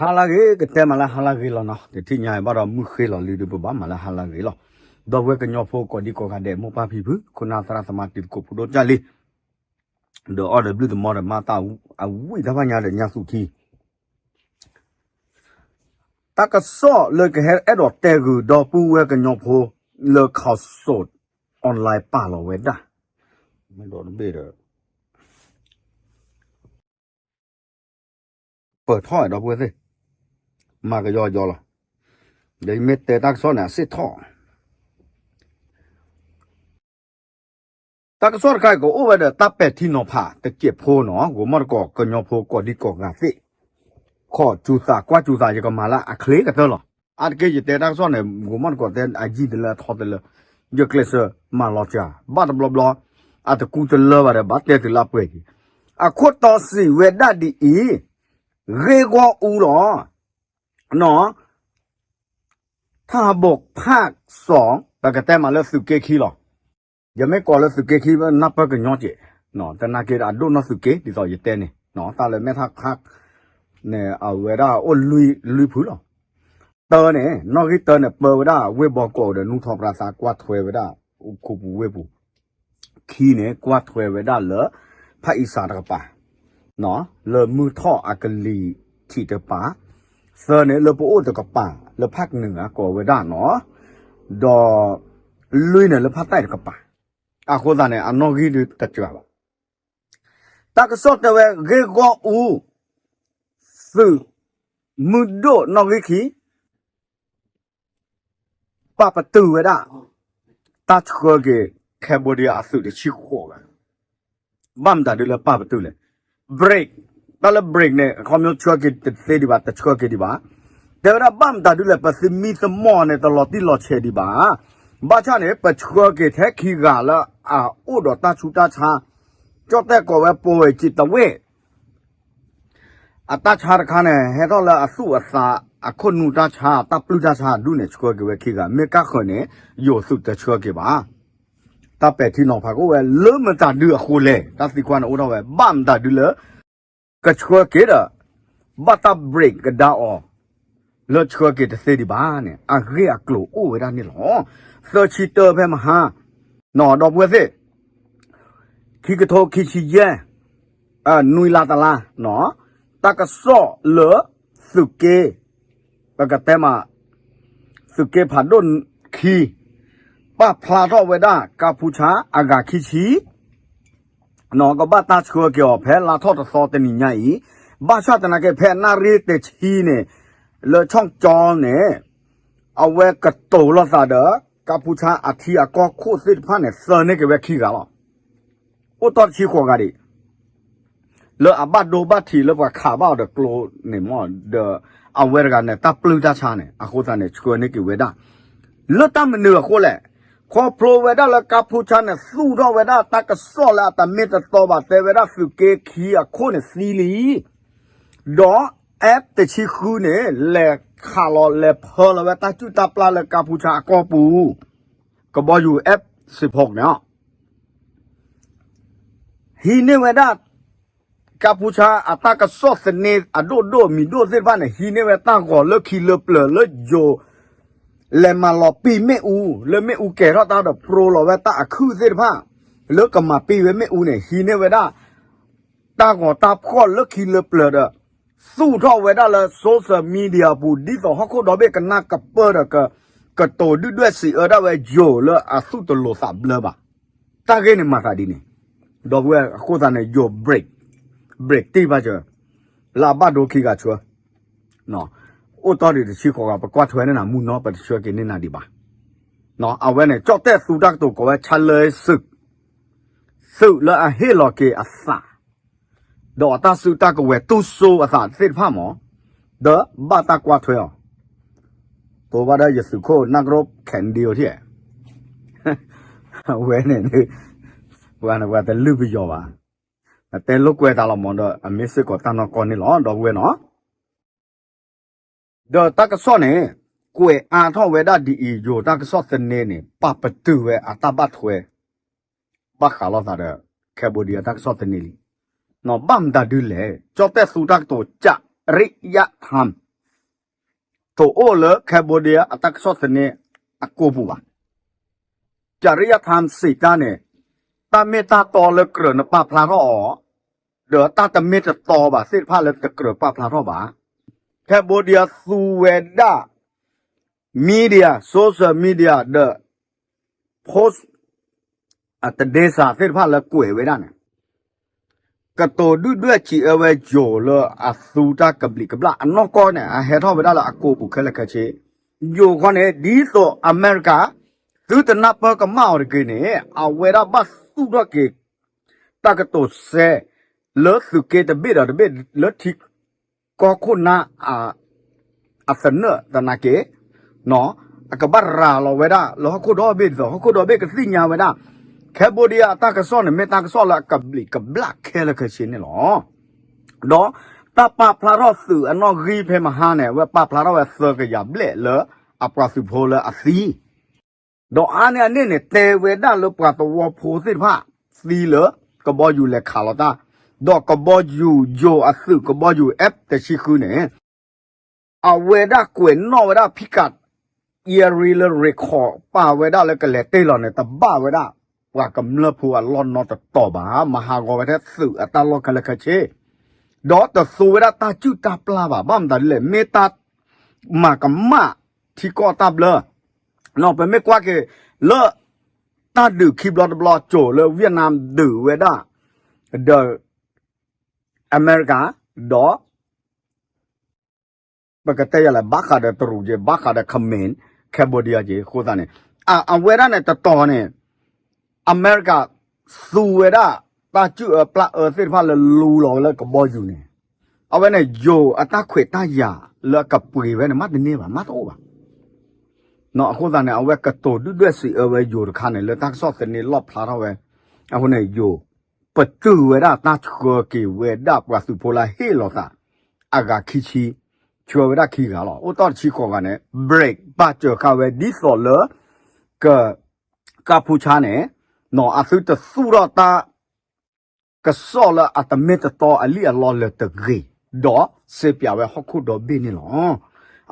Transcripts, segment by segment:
ဟါလၢဂ့ၤ ကတဲမၤလၢဟါလၢဂ့ၤလီၤနီၤ, တထံၣ်ညါဘၣ်ဒီးမုၢ်ဃ့လီၤလံဒီး ပဘၣ်မၤလၢဟါလၢဂ့ၤလီၤ. ဒီပုၢ်ဝဲၢ်ကညီဖိကိးဒံကိးဂၤဒဲး မိၢ်ပၢ်ဖံဖု ခိၣ်နၢ်သရၣ်သမါတံၤသကိးဖိဒိၣ်ကၢ်လံ ဒီးအီၣ်ဒီးဘျုၣ်တမီဒီးမၤတၢ်အဝံၣ်တၢ်ဘၣ်ညါဒီးညါသူၣ်ခံ တၢ်ကစီၣ်လၢကဟဲအဲၣ်ဒိးတဲဂုာ်ဒီပုၢ်ဝဲၢ်ကညီဖိလၢ Khaosod Online ပာ်လီၤဝဲဒၣ် ဒီးတဘ့ၣ်ဒီး ပၢၢ်ထီၣ်ဒီပုၢ်ဝဲၢ်သ့ၣ် မၤကယီကယီလီၤ. ဒီးယမ့ၢ်တဲတၢ်ကစီၣ်န့ၣ် အစ့ၣ်ထီၣ် တၢ်ကစီၣ်တခါအံၤကအိၣ်ဝဲဒီးတၢ်ပဲာ်ထံနီၤဖး တစဲးဖိနီၤ, ဂိၤမီၣ်တကိးကညီဖိကိးဒံကိးဂၤသ့ၣ်, ခိးစူၤသးကွၢ်စူၤသး ယကမၤလၢအချ့ကတၢၢ်လီၤ. အါတက့ၢ်ယတဲတၢ်ကစီၣ်န့ၣ် ဂိၤမီၣ်တကိးတဲအယံာ်တလၢအထီတလၢ, ယကျဲးစၢးမၤလီၤစှၤ ဘၣ်တဘျီဘျီ, အတကူတလၢဘၣ်ဒီး ဘၣ်တဲတုၤလၢအပှဲၤက့ၤ, အခိၣ်တီစံးဝဲဒၣ်ဒ်အံၤ, ဂ့ၢ်ဂီၢ်အူလီၤ နီၤ ထၢၣ်ဟးဘိးဖးစီၤ ပကတဲမးလၢသုးက့ခံလီၤ. ယမ့ၢ်ကိးလၢသုးက့ခံ နၢ်ပၢၢ်ကညီက့ၤ, တနာ်က့ၤဒီးအဒိၣ်နီၢ်သုးက့ ဒ်သိးယတဲန့ၣ်, တၢ်လၢမဲၣ်ထၣ်ခါန့ၣ် အဝဲဒၣ်အိၣ်လွံၢ်ဖုလီၤ. တၢ်န့ၣ် နီၣ်ဂံၢ်တၢန့ၣ် ပၢဝဲဒၣ်ဝ့ၢ်ဘီကိးဒီး နူၢ်ထီပြါသါ ကွၢ်ထွဲဝဲဒၣ် အိၣ်ခိးပူၤဝ့ၢ်ပူၤ ခံန့ၣ် ကွၢ်ထွဲဝဲဒၣ်လၢ ဖၣ်အံစးတကပၤ, လၢမုၢ်ထီၣ်အကလံၤထံးတကပၤ, သၢန့ၣ် လၢပအိၣ်တကပၤ လၢဖၣ်ကနုာ်အကိးဝဲဒၣ်နီၤ, ဒီးလွံၢ်န့ၣ် လၢဖၣ်တၢ်အံၤတကပၤ, အဃိသတးန့ၣ် အနီၣ်ဂံၢ်ဒုးတစှၤဘၣ်. တၢ်ကစီၣ်တဲဝဲ ဂ့ၢ်ဂီၢ်အူ သုးမုၢ်ဒိၣ်နီၣ်ဂံၢ်ခံ ပာ်ပတုာ်ဝဲဒၣ် တၢ်ဆှၢက့ၤ Cambodia အသုးတဆံဃိးဂၤ, ဘၣ်မတၤဒုလၢပာ်ပတုာ်လဲၣ်. break, တၢ်လၢ break န့ၣ် ခီဖျိဆှၢက့ၤတသ့ဒံးဘၣ် တဆှၢက့ၤဒံးဘၣ်. တဲဝဲဒၣ်ဘၣ်မတၤဒုလဲၣ် ပသမံသမိးန့ၣ် တလီၤတံၢ်လီၤဆဲးဒံးဘၣ်. ဘၣ်ဆၣ်န့ၣ် ပဆှၢက့ၤထဲခံဂၤလၢအအိၣ်ဒီးတၢ်ဆူးတၢ်ဆါ, ကၠီၣ်တဲၣ်ကိးဝဲ ပဝဲစံးတဝ့ၢ် အတၢ်ဆါတခါန့ၣ် ဟဲထီၣ်လၢအသူၣ်အသး အခိၣ်နူာ်တၢ်ဆါ တၢ်ပျုၢ်တၢ်ဆါဒူၣ်န့ၣ် ဆှၢက့ၤဝဲခံဂၤ မ့ၢ်ကၣ်ဃၢၤန့ၣ် ယိၤသုးတဆှၢက့ၤဘၣ်. တၢ်ပဲာ်ထံနီၤဖးကအိၣ်ဝဲလၢမတၤဒုအဃိလဲၣ် တၢ်သံကွၢ်န့ၣ်အိၣ်ထီၣ်ဝဲ ဘၣ်မတၤဒုလၢ ကဆှၢက့ၤဒီး ဘၣ်တၢ် break ကဒါအီၤ လၢဆှၢက့ၤတသ့ဒံးဘၣ်န့ၣ် အဂ့ၢ်အကျိၤအိၣ်ဝဲဒၣ်န့ၣ်လီၤ. သၢဆံတၢဖဲမဟါ နီၤ ဒီပုၢ်ဝဲၢ်သ့ၣ် ခံကထိခံဆံယဲၢ် နွံလါတလါ တၢ်ကစီၣ်လၢ သုးက့ ပကတဲမး သုးက့ဖးဒိၣ်ခံ ပာ်ဖျါထီၣ်ဝဲဒၣ် ကါဖူဆါအဂၤခံဆံ နီၤ ကဘၣ်တၢ်ဆှၢက့ၤအီၤ ဖဲလါထီၣ်တသီတနံၤညါအံၤ, ဘၣ်ဆၣ်သနာ်က့ ဖဲအနၣ်ရ့ၣ်တဆံန့ၣ် လၢဆီၣ်ကၠီန့ၣ် အဝဲကတိၤလိာ်သးဒီး ကါဖူဆါအထံအကီၢ်ခိၣ်သ့ၣ်တဖၣ်န့ၣ် သၢန့ၢ်က့ၤဝဲခံဂၤလီၤ. အိၣ်တီၢ်တဆံဃိးဂၤဒံး လၢအဘၣ်ဒိဘၣ်ထံးလၢပှၤခးဘၣ်အီၤဒီးကျိန့ၣ်မ့ၢ် ဒီးအဝဲတဂၤန့ၣ် တၢ်ပျုၢ်တၢ်ဆါန့ၣ် အဃိသတးန့ၣ် ဆှၢန့ၢ်က့ၤဝဲဒၣ် လၢတၢ်မနုၤအဃိလဲၣ်, ခီဖျိဝဲဒၣ်လၢကါဖူဆါန့ၣ် သူၣ်ထီၣ်ဝဲဒၣ်တၢ်ကစီၣ်လၢအတမ့ၢ်တတီဘၣ် တဲဝဲဒၣ်သုးက့ခံအခိၣ်န့ၣ်သံလံ ဒီး F တဆံဃုန့ၣ် လဲၤခးလီၤလဲၤဖၢလီၤဝဲတၢ်စုၣ်တၢ်ပျၢ်လၢကါဖူဆါအကီၢ်ပူၤ, ကဘီယူၤ F စံးဖိန့ၣ် ဟံးန့ၢ်ဝဲဒၣ် ကါဖူဆါအတၢ်ကစီၣ်သန့အဒိၣ်ဒိၣ်မံၤဒိၣ်သ့ၣ်တဖၣ်န့ၣ် ဟံးန့ၢ်ဝဲတၢ်ဂီၤလၢခံလၢပျၢၤလၢယိၤ လဲၤမၤလီၤပံာ်မ့ၣ်အူ လၢမ့ၣ်အူကဲၤထီၣ်တၢ်ဒီး ပြိလီၤဝဲတၢ်အခုၣ်သ့ၣ်တဖၣ် လၢကမၤပံာ်ဝဲမ့ၣ်အူန့ၣ် ဟံးန့ၢ်ဝဲဒၣ် တၢ်ဂီၤတၢ်ဖှီၣ်လၢခံလၢပျၢၤဒီး သူၣ်ထီၣ်ဝဲဒၣ်လၢ social media ပူၤ ဒ်သိးဟီၣ်ခိၣ်ဒီဘ့ၣ်ကနၣ်ကပၢၢ်ဒီး ကတိၤဒုၣ်ဒွဲၣ်စံးအၢဒၣ်ဝဲယိၤလၢအသူၣ်တလိၤသးဘျၢဘၣ်. တၢ်ဂ့ၢ်န့ၣ်မၤသးဒ်န့ၣ် ဒီပုၢ်ဝဲၢ်အဃိသတးန့ၣ် ယိၤ break break တံၢ်ဘၣ်စၢၤ လၢအဘၣ်ဒိခံဂၤဆှၢ အိၣ်တီၢ်ဒံးတဆံဃိးဂၤ ပကွၢ်ထွဲန့ၢ်နၤမုၢ်နီၤ ပတဆှၢက့ၤန့ၢ်နၤဒံးဘၣ်. အဝဲန့ၣ် ကၠီၣ်တဲၣ်သူတၢ်ကတိၤကိးဝဲ Challenger သုး သုးလၢအဟ့ၣ်လီၤက့ၤအသး ဒီးအတၢ်စုတၢ်ကဝဲၤတူၢ်စိအသးသ့ၣ်တဖၣ်မး ဒီးဘၣ်တၢ်ကွၢ်ထွဲအီၤ တိဘၣ်ဒီးယသုးခိၣ်နၢ်ကရိ Candy ထံၣ် အဝဲန့ၣ် ပှၤန့ၣ်ပှၤတလုၢ်ပယီၤဘၣ် အတဲလိာ်ကွဲတၢ်လီၤမးဒီး အမ့ၢ်စ့ၢ်ကီးတၢ်နီၢ်ကီၢ်န့ၣ်လီၤ ဒီပုၢ်ဝဲၢ်နီၤ ဒီးတၢ်ကစီၣ်န့ၣ် ကွဲးအါထီၣ်ဝဲဒၣ်ဒ်အံၤ ယိၤတၢ်ကစီၣ်သန့န့ၣ် ပာ်ပတုာ်ဝဲအတၢ်ဘၣ်ထွဲ ဘၣ်ဃးလိာ်သးဒီး Cambodia တၢ်ကစီၣ်သန့လံ ဘၣ်မတၤဒုလဲၣ် ကၠီၣ်တဲၣ်သူတၢ်ကတိၤ ကရံယထၢမ် ထိၣ်အိၣ်လၢ Cambodia အတၢ်ကစီၣ်သန့အကိာ်ပူၤဘၣ်. ကရံယါထၢမ်စံးတၢ်န့ၣ် တၢ်မ့ၢ်တၢ်တီလၢကြၢးနပာ်ဖျါထီၣ်အီၤ, ဒီးတၢ်တမ့ၢ်တတီဘၣ်သ့ၣ်တဖၣ်လၢတကြၢးပာ်ဖျါထီၣ်ဘၣ်. Cambodia သူဝဲဒၣ် media, social media ဒီး post အတဒ့စးသ့ၣ်တဖၣ်လၢကွဲးဝဲဒၣ်န့ၣ် ကတိၤဒုၣ်ဒွဲၣ်စံးအၢဝဲယိၤလၢအသူတၢ်ကဘျံးကဘျၣ်အနီၢ်ကီၢ်န့ၣ် အဟဲထီၣ်ဝဲဒၣ်လၢအကိာ်ပူၤခဲလၢာ်ခဲဆ့. ယိၤခီန့ၣ် ဒ်သိးအမဲရကၤ သုတနၢ်ပၢၢ်ကမၣ်အီၤတဂ့ၤန့ၣ် အဝဲဒၣ်ဘၣ်သူၣ်ထီၣ်က့ၤ တၢ်ကတိၤစဲ လၢသုးက့တဘ့ၣ်ဒီးတဘ့ၣ်လၢထံ ကီၢ်ခိၣ်နၢ် အသနၢၣ်သနာ်က့ အကဘၣ်ရၤလီၤဝဲဒၣ်လၢဟီၣ်ခိၣ်ဒီဘ့ၣ်ဒ်သိး ဟီၣ်ခိၣ်ဒီဘ့ၣ်ကသ့ၣ်ညါဝဲဒၣ် Cambodia အတၢ်ကစီၣ်န့ၣ် မ့ၢ်တၢ်ကစီၣ်လၢအကဘျံးကဘျၣ်ခဲလၢာ်ခဲဆ့န့ၣ်လီၤ. ဒီးတၢ်ပာ်ဖျါထီၣ်သုးအနီၣ်ဂံၢ်ဖဲမဟါန့ၣ် အဝဲပာ်ဖျါထီၣ်ဝဲသၢကယၤဘျဲၣ်လၢအပှၤသုးဖိလၢအသံ ဒီးအါန့ၢ်အန့ၣ်န့ၣ် တဲဝဲဒၣ်လၢပှၤသဝီဖိသ့ၣ်တဖၣ် သံလၢကဘီယူၤလဲၤခးလီၤတၢ်, ဒီးကဘီယူၤယိၤအသုးကဘီယူၤ F တဆံဃုန့ၣ် အဝဲဒၣ်ကွဲးနီၣ်ဝဲဒၣ်ဖံးကး အံၤရံလၢ record ပာ်ဝဲဒၣ်လၢကလဲၤတ့ၢ်လီၤန့ၣ် တဘၣ်ဝဲဒၣ် ပှၤကမျၢၢ်ဖိအလီၢ်နီတတီၤဘၣ်, မၤဟးဂီၤဝဲထဲသုးအတၢ်လီၢ်ခဲလၢာ်ခဲဆ့ ဒီးတသူဝဲဒၣ်တၢ်စုၣ်တၢ်ပျၢ်ဘၣ်. ဘၣ်မတၤဒ်လဲၣ်, မ့ၢ်တၢ်မၤကမၣ်ထံကီၢ်တၢ်ဘျၢ, ပမ့ၢ်ကွၢ်က့ၤလၢ တၢ်ဒုးခံဘျီတဘျီကၠိၤလၢ Vietnam ဒုးဝဲဒၣ် ဒီး အမဲရကၤ ဒီး ပကတဲယၤလဲၣ် ဘၣ်ဃးဒီးတရူးက့ၤ ဘၣ်ဃးဒီး Khmer Cambodia က့ၤ အဃိသတးန့ၣ် အဝဲဒၣ်န့ၣ်တတီၤန့ၣ် အမဲရကၤ သူဝဲဒၣ် တၢ်စုၣ်အၢပျၢ်အၢသ့ၣ်တဖၣ်လၢလူလီၤဝဲလၢကဘီယူၤန့ၣ် အဝဲန့ၣ် ယိၤအတၢ်ခွဲးတၢ်ယာ်လၢအကပှ့ၤဝဲန့ၣ် မ့တမ့ၢ်ဘၣ် မ့တအိၣ်ဘၣ်. အဃိသတးန့ၣ် အဝဲကတိၤဒုၣ်ဒွဲၣ်စံးအၢဝဲယိၤတခါန့ၣ် လၢတၢ်ကစီၣ်သန့လီၣ်ဖျါထီၣ်ဝဲ, အဃိန့ၣ် ယိၤ ပတုာ်ဝဲဒၣ်တၢ်ဆှၢက့ၤဝဲဒၣ်ပှၤသုးဖိလၢဟ့ၣ်လီၤသး အဂၤခံဆံ, ဆှၢဝဲဒၣ်ခံဂၤလီၤ. အိၣ်တ့ၢ်တဆံဃိးဂၤန့ၣ် break ဘၣ်စၢၤဃာ်ဝဲဒ်သိးလၢ က ကါဖူဆါန့ၣ် အသုတသူၣ်ထီၣ်တၢ် ကစီၣ်လၢအတမ့ၢ်တတီအလံၣ်အလီလၢၤတဂ့ၤ, ဒီးစ့ပၠးဝဲဟီၣ်ခိၣ်ဒီဘ့ၣ်န့ၣ်လီၤ.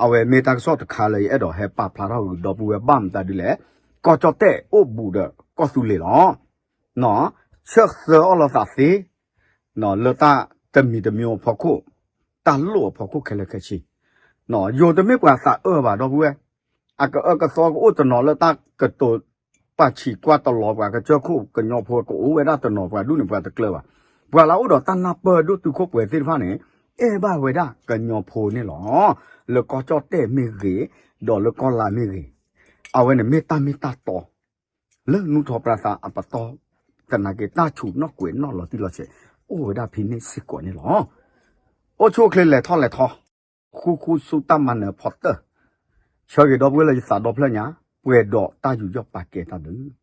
အဝဲမ့ၢ်တၢ်ကစီၣ်တခါလၢယအဲၣ်ဒိးဟဲပာ်ဖျါထီၣ်ဂုာ်ဒီပုၢ်ဝဲၢ် ဘၣ်မတၤဒ်လဲၣ်, ကီၢ်ကၠီၣ်တဲၣ်အိၣ်ဘူးဒီးကီၢ်သူလ့ၤလီၤ. ဆၢသၢအီၣ်လိာ်သးသ့ လၢတၢ်တမံၤတမံၤအဖီခိၣ်, တၢ်လိၣ်အဖီခိၣ်ခဲလၢာ်ခဲဆ့, ယိၤတမ့ၢ်ပှၤသးအၢဘၣ် ဒီပုၢ်ဝဲၢ်, အကအၢကသီကအိၣ်တနီၤလၢတၢ်ကတိၤ ပာ်ဆံးကွၢ်တလီၤပှၤ ကစၢၢ်ခိၣ်ကညီဖိကအိၣ်ဝဲဒၣ်တနီၤ ပှၤဒူၣ်န့ၣ်ပှၤတကျၢၤဘၣ်. ပှၤလၢအအိၣ်ဒီးတၢ်နၢ်ပၢၢ်ဒိၣ်တုာ်ခိၣ်ပှဲၤသ့ၣ်တဖၣ်န့ၣ် အဲၣ်ဘၣ်ဝဲဒၣ်ကညီဖိန့ၣ်လီၤ. လၢကီၢ်ကၠီၣ်တဲၣ်မ့ၢ်ဂ့ၤ, ဒီးလၢကီၢ်လါမ့ၢ်ဂ့ၤ, အဝဲန့ၣ်မ့ၢ်တၢ်မ့ၢ်တၢ်တီ လၢနူၢ်ထီၣ်ပြသးအပတီၢ်, သနာ်က့ တၢ်ဆူးနီၣ်ကွဲးနီၣ်လီၤတံၢ်လီၤဆဲး အိၣ်ဝဲဒၣ်ဖဲန့ၣ်စ့ၢ်ကီးန့ၣ်လီၤ. အိၣ်ဆူၣ်အိၣ်ချ့လဲၤထီၣ်လဲၤထီ, ဃူဃူဆူတၢ်မၤနၢၤဖီတၢၢ်, ဆၢဂ့ၤဒီပုၢ်ဝဲၢ်လၢယသးဒီဖျၢၣ်ညါ, ပှဲၤဒီးတၢ်ယူးယီၣ်ပာ်ကဲတၢ်ဒုး